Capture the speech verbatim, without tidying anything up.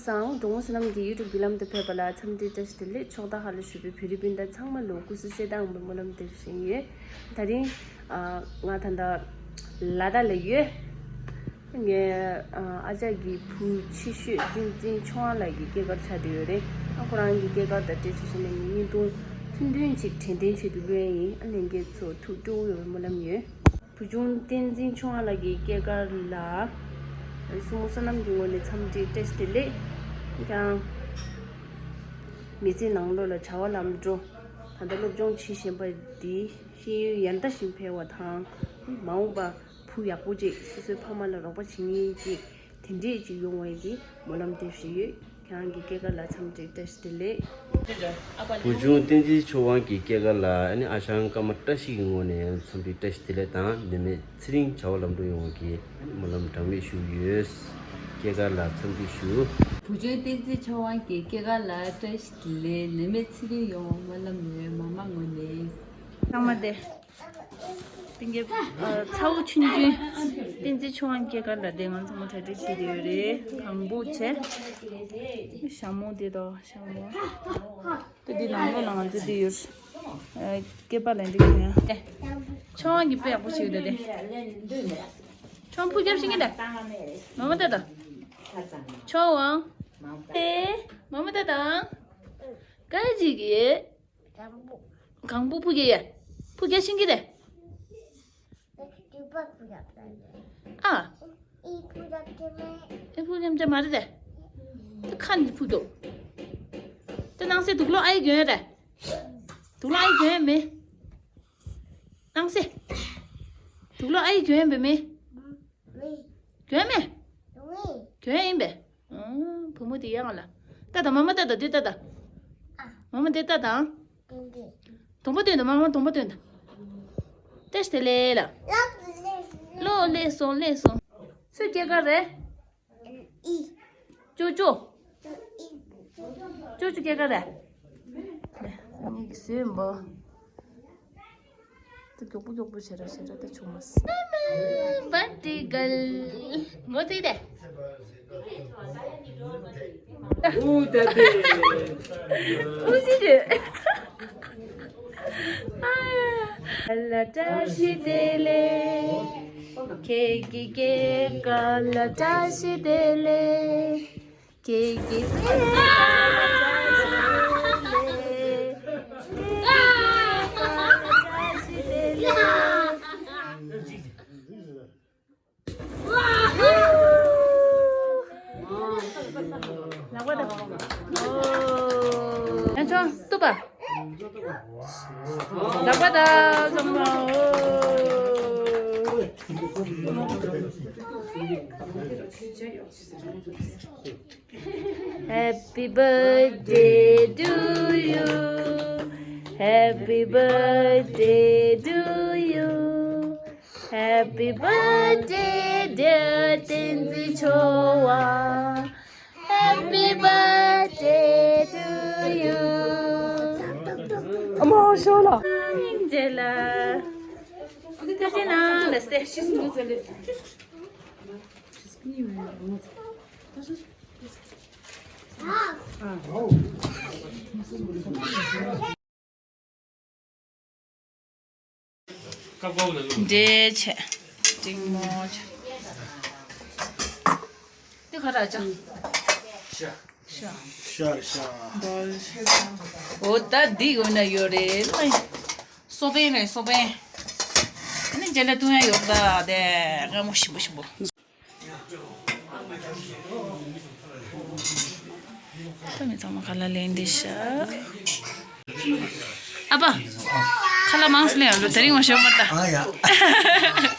སང་འགྲོ་འོང་བསོད་ནམས་ཀྱི་ཡུལ་དུ་བརྒྱུད་ལམ་དུ་ཕེབས་པ་ལ་འཚམས་འདྲི་བཀྲ་ཤིས་བདེ་ལེགས། ཕྱོགས་མཐའ་ཁག་ལ་བཞུགས་པའི་བོད་རིགས་སྤུན་ཟླ་ཚང་མ་ལ་སྐུ་གཟུགས་གསལ་ཐང་སྨོན་ལམ་འདེབས་བཞིན་ཡོད། ད་རིང་ཨ་ང་ད་ལྟ་ལ་དྭགས་ལ་ཡོད། ངའི་ཨ་ཅག་གི་བུ་ཆེ་ཤོས་བསྟན་འཛིན་ཆོས་དབང་ལགས་ཀྱི་སྐྱེས་སྐར་ཆགས་བསྡད་ཡོད་རེད། ཨ་ཁོ་རང་གི་སྐྱེས་སྐར་དང་འབྲེལ་བྱས་བྱས་ནས་ངས་བརྙན་ཐུང་ཐུང་ཐུང་ཅིག་དྲན་རྟེན་ཆེད་དུ་བླུགས་ཡ་ཡིན། ཨ་ལྷན་རྒྱས་ཚོ་ཐུགས་སྤྲོ་བོ་ཡོང་བའི་སྨོན་ལམ་ཡོད། བུ་ཆུང་བསྟན་འཛིན་ཆོས་དབང་ལགས་ཀྱི་སྐྱེས་སྐར་ལ་སྲུ་མོ་བསོད་ནམས་ཀྱི་ངོས་ནས་འཚམས་འདྲི་བཀྲ་ཤིས་བདེ་ལེགས། ཀྱང་མི་ཚེ་ནང་ལོགས་ལ་བྱ་བ་ལམ་འགྲོ། ད་ལྟ་སློབ་སྦྱོང་བྱེད་བཞིན་པ་འདི་ཤེས་ཡོན་ཡར་ཟླ་བཞིན་འཕེལ་བ་དང་། མ་འོངས་པ་བུ་ཡག་པོ་ཅིག་སོ་སོའི་ཕ་མ་ལ་རོགས་པ་བྱེད་མཁན་ཅིག་དེ་འདྲས་ཅིག་ཡོང་བའི་གི་སྨོན་ལམ་འདེབས་བཞིན་ཡོད། ཁྱེད་རང་གི་སྐྱེས་སྐར་ལ་འཚམས་འདྲི་བཀྲ་ཤིས་བདེ་ལེགས། བུ་ཆུང་བསྟན་འཛིན་ཆོས་དབང་གི་སྐྱེས་སྐར་ལ་ཨ་ནི་ཨ་ཞང་ཀརྨ་བཀྲ་ཤིས་ཀྱི་ངོས་ནས་འཚམས་འདྲི་བཀྲ་ཤིས་བདེ་ལེགས་དང་། ནད་མེད་ཚེ་རིང་བྱ་བ་ལམ་འགྲོ་ཡོང་བའི་གི་སྨོན་ལམ་གྲངས་མེད་ཞུ་གི་ཡོད། སྐྱེས་སྐར་ལ་འཚམས་འདྲི་ཞུ། བུ་ཆུང་བསྟན་འཛིན་ཆོས་དབང་གི་སྐྱེས་སྐར་ལ་བཀྲ་ཤིས་བདེ་ལེགས། ནད་མེད་ཚེ་རིང་ཡོང་བ་སྨོན་ལམ་ཡོད། མ་མ་ངོས་ནས། ཚང་མ་བདེ། དེང་གི་ཨ་ཚ་བོ་ཆུང་ཆུང་བསྟན་འཛིན་ཆོས་དབང་སྐྱེས་སྐར་ལ་དེ་ང་ཚང་མ་གྲ་སྒྲིག་བྱེད་དེ་ཡོད་རེད། གང་པོ་བྱས། ཞྭ་མོ་དེ་དང་ཞྭ་མོ། དེ་དེ་ནང་ལོགས་ལ་ང་ཚོ་དེ་ཡོད། ཨ་སྐེད་པ་ལ་འདི་གི་ཡང་། ཆོས་དབང་གི་དཔེ་ཡག་པོ་བྱེད་ཡོད་དེ། ཆོས་དབང་ཕུ་རྒྱབ་ཤིང་གི་དེ། མ་མ་ཏེ་ད། ཆོས་དབང་། ཏེ། མ་མ་ཏེ་ད། ཀ་ཅིག་གི། གང་པོ་ཕུ་རྒྱ་ཡ། ཕུ་རྒྱ་ཤིང་གི་རེད། ཨ། ཨེ་ཕུ་རྒྱ་མ་རེད་རེད། ཁ་ནི་ཕུ་དོ། དེ་ནང་སེ་དུག་ལོག་ཨའི་གྱོན་རེད། དུག་ལོག་ཨའི་གྱོན་མེད། ནང་སེ། དུག་ལོག་ཨའི་གྱོན་པའི་མེད། གྱོན་མེད། གྱོན་ཡིན་པས། ཨང་། བུ་མོ་དེ་ཡང་ལ། ཏ་ཏ་མ་མ་ཏ་ཏ་དེ་ཏ་ཏ། མ་མ་དེ་ཏ་ཏ། དོང་པ་སྟོན་ཏ། མ་མ་དོང་པ་སྟོན་ཏ། བཀྲ་ཤིས་བདེ་ལེགས་ལ། ལོ་ལེགས་སོང་ལེགས་སོང་། སུའི་སྐྱེས་སྐར་རེད། ཅོ་ཅོ། ཅོ་ཅོ་སྐྱེས་སྐར་རེད། ངེད་ཀྱི་སུའི་འབོ། ད་མགྱོགས་པོ་མགྱོགས་པོ་བྱེད་ར་བྱེད་ར་ད་བྱུང་མ་སོང་། པར་ཏི་གལ། ངོ་ཚིག་དེ། ཨུ་ད་དེ། ཨུ་ཅི་རེད། ལ་བཀྲ་ཤིས་བདེ་ལེགས། ཁྱེད་ཀྱི་སྐྱེས་སྐར་ལ་བཀྲ་ཤིས་བདེ་ལེགས། ཁྱེད་ཀྱི་སྐྱེས་སྐར་ལ་བཀྲ་ཤིས་བདེ་ལེགས། ཁྱེད་ཀྱི་སྐྱེས་སྐར་ལ་བཀྲ་ཤིས་བདེ་ལེགས། ལག་པ་ད། ཡང་ཆོ་ཏུ་པ། ལག་པ་ད་ཚང་མ། Happy birthday to you. Happy birthday to you. Happy birthday, dear Tenzin Chowa. Happy birthday to you. Amo shola. Angela. Let's stay. འདྲེ་ཆེ། འབྲིང་མོ་ཆེ། འདི་ག་ར་ཅང་། ཤ། ཤ། འདོལ། འོ་ད་འདི་འོ་ན་ཡོད་རེད་ལ། སོ་པན་རེད་སོ་པན། ཨ་ནི་རྗེས་ལ་བཏུང་ཡ་ཡོད་ད་དེ་སྔ་མོ་ཞིམ་པོ་ཞིམ་པོ། ད་མི་ཚང་མ་ཁ་ལག་ལེན་བསྡད་ཤག་ཨ་ཕ། ཁ་ལག་མང་སུ་ལེན་ཡོང་ལོ་དེ་རིང་མ་ཤོར་མ་ད། ཨ་ཡ།